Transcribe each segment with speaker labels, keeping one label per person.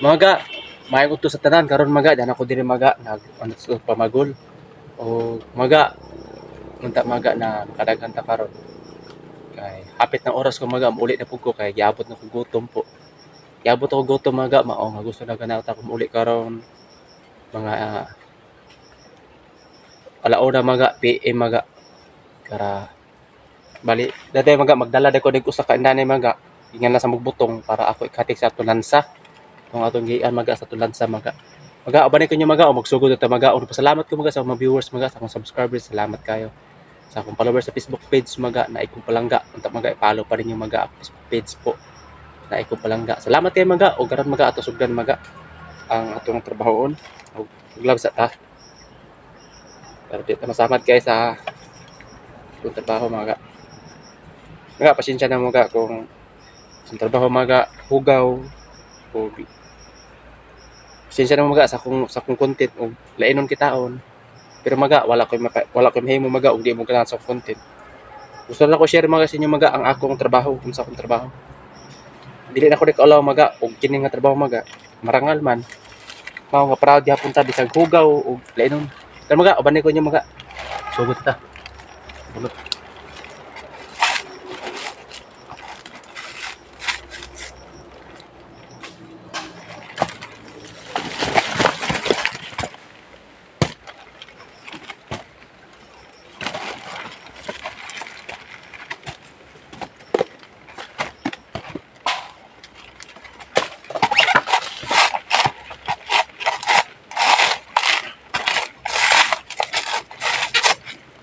Speaker 1: Mga maayong udto sa tanan karon maga dana ko diri maga nag ano sa pamagol o maga unta maga na makadaghan ta karon kay hapit ng oras ko maga muuli na pud ko kay giabot na ko gutom po. Giabot ako gutom maga, mao nga gusto na ganaw ta ko muuli karon mga alauna maga, PM maga kara bali daday maga magdala day ko nig usa ka indanay maga ingan na sa magbutong para ako ikatik sa atong lansa kung atong gian maga sa atong lansa maga. Maga uban ko nyo maga o magsugod ta maga. O pasalamat ko maga sa mga viewers maga, sa akong subscribers, salamat kayo. Sa akong followers sa Facebook page maga na ikong palangga, unta maga i-follow pa rin yung maga akong Facebook page po na ikong palangga. Salamat kayo maga o garan maga ato sugdan maga ang atong trabahoon. Og gloves ta. Pero di ta masamad kay sa atong trabaho maga. Maga pasensya na maga kung sa trabaho maga hugaw o pasensya na maga sa akong content og lainon kitaon. Pero maga wala koy mahimo maga og di mo ganahan sa akong content. Gusto na ko share maga sa inyo maga ang akong trabaho kung sa akong trabaho. Dili na ko kaulaw maga og kini nga trabaho maga marangal man. Mao nga proud gyapon ta bisag hugaw og lainon. Pero maga uban ko inyo maga. Sugod ta. Bulot.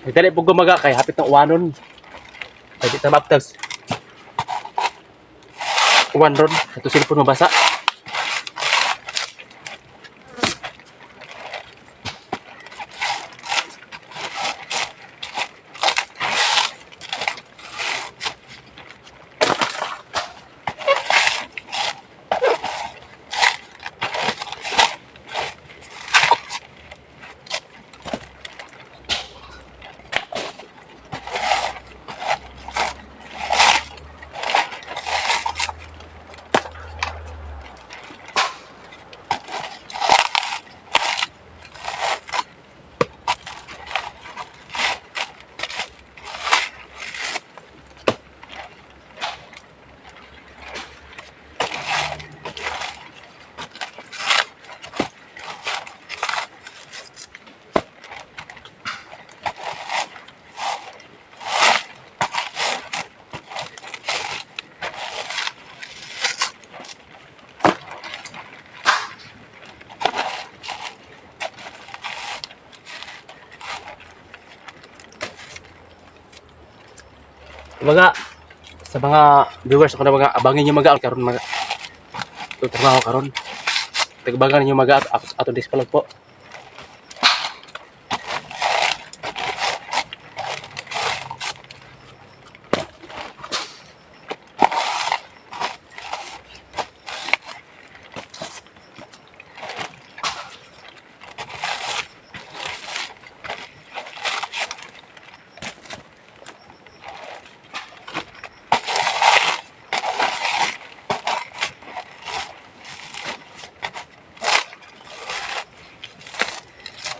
Speaker 1: Nagdali po gumaga kay hapit ng uwanon. Kay di ta maaptas. Uwan ron, ato cellphone mabasa. Mga sa mga viewers ako na mga abangin niyo maga karon mga itong trabaho karon. Tagbangan niyo maga at ato display po.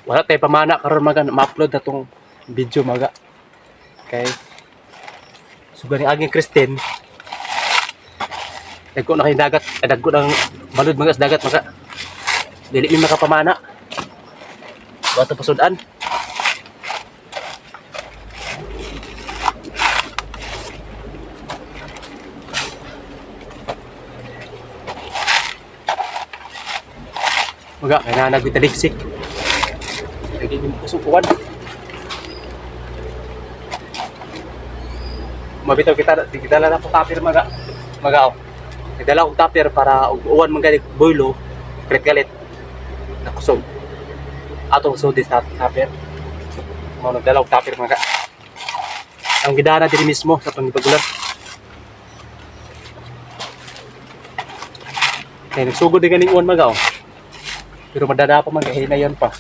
Speaker 1: Wala tayo pamana karon maga ma-upload na tong video maga. Kay suga ni aging Christine. Dagko na kay dagat, ay, dagko ng balod mga sa dagat maga. Dili mi makapamana. Wato pasudan. Maga kay na nagitaliksik. Nagiging kusukuan. Mabitaw kita, digdala na ko tapir maga. Maga oh. Nagdala og tapir para og uwan man gani boylo, galit galit. Nakusog. Atong sudi sa tapir. Mao nagdala og tapir maga. Ang gidana diri mismo sa pangipagulan. Kay nagsugod din ganing uwan maga oh. Pero madada pa man kay hinayon pa.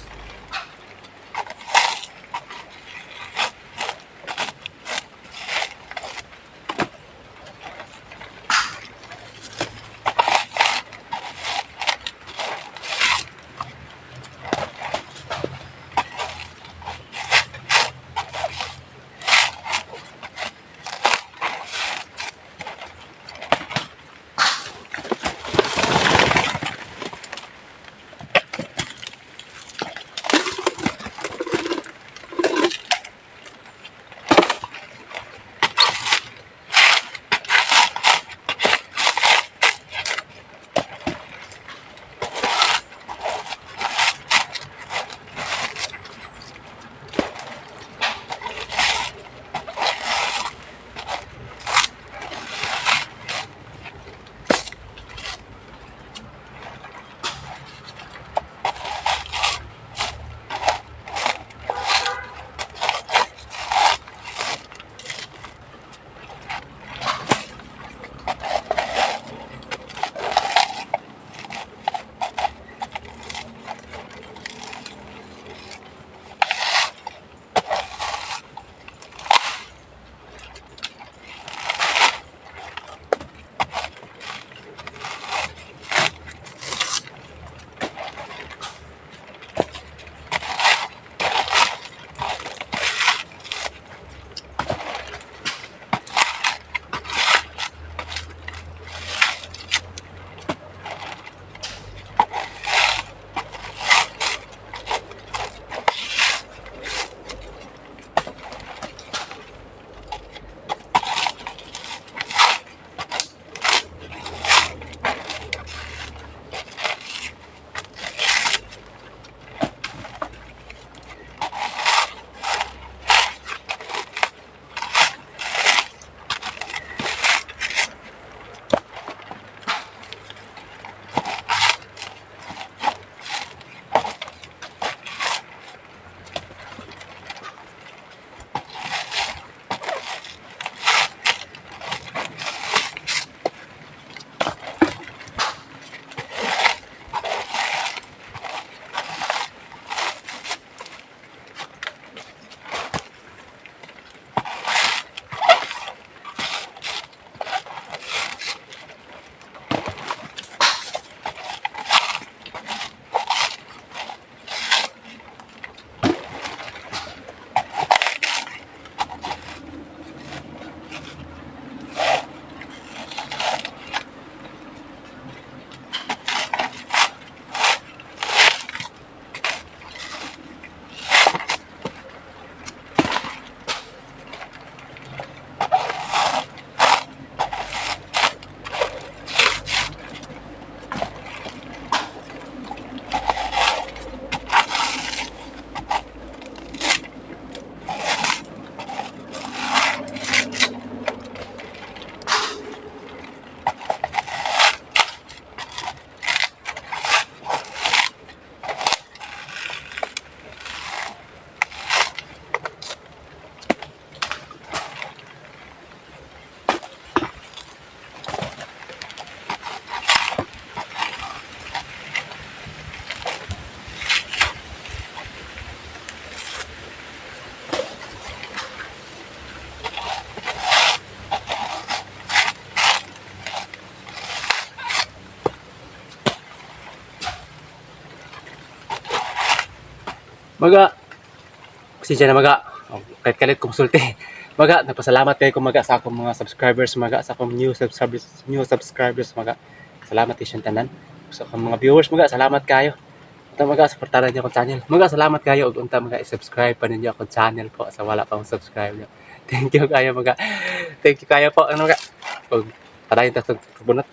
Speaker 1: Maga, pasensya na, maga. Oh, kahit kalit kong sulti. Maga, nagpasalamat kayo ko, maga, sa akong mga subscribers, maga, sa akong new subscribers, maga. Salamat isyong tanan. Sa akong mga viewers, maga, salamat kayo. Unta, maga, suportahan niyo akong channel. Maga, salamat kayo ug unta, maga, i-subscribe pa ninyo akong channel po sa wala pa akong subscribe niyo. Thank you kayo, maga. Thank you kayo po. Ano, maga? Ug padayon ta sa bunot.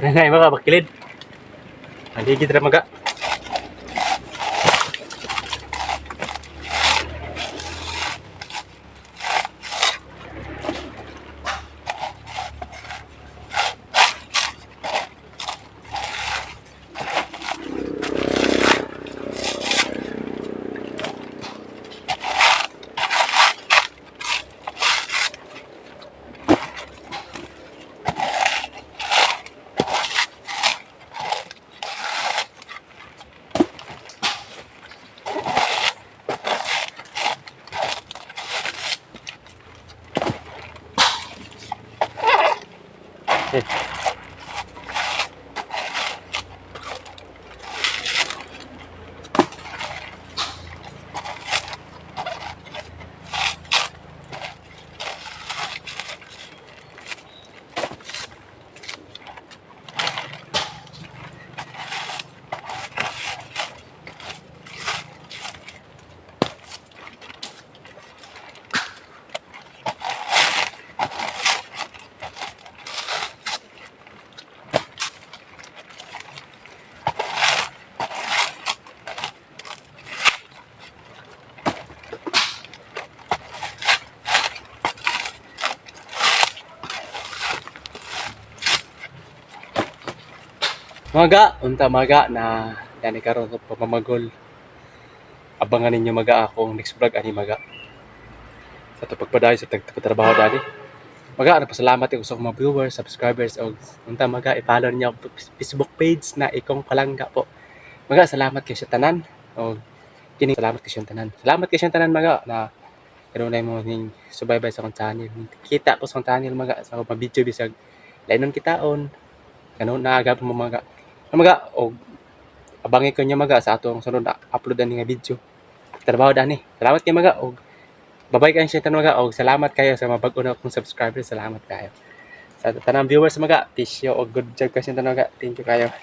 Speaker 1: Ito na mga bakilid. Maligid ra, maga. Eh. Maga, unta maga na yani karon sa pamamagol. Abangan ninyo maga akong next vlog ani maga. Sa ato pagpadayon sa tagtrabaho dani. Maga, nagpasalamat ko sa akong mga viewers, subscribers og unta maga i-follow niyo akong Facebook page na Ikong Palangga po. Maga, salamat kay sa tanan og kini salamat kay sa tanan. Salamat kay sa tanan maga na kanunay mo ning subaybay sa akong channel. Kita po sa akong channel maga sa akong mga video bisag lainon kitaon. Kanun naagap mo maga. Maga og abangi ko niyo maga sa atong sunod na upload ani nga video. Trabaho dani. Salamat kay maga og babay kayo sa tanan maga og salamat kayo sa mga bag-o na akong subscribers. Salamat kayo. Sa tanang viewers maga, tissue og good job kayo sa tanan maga. Thank you kayo.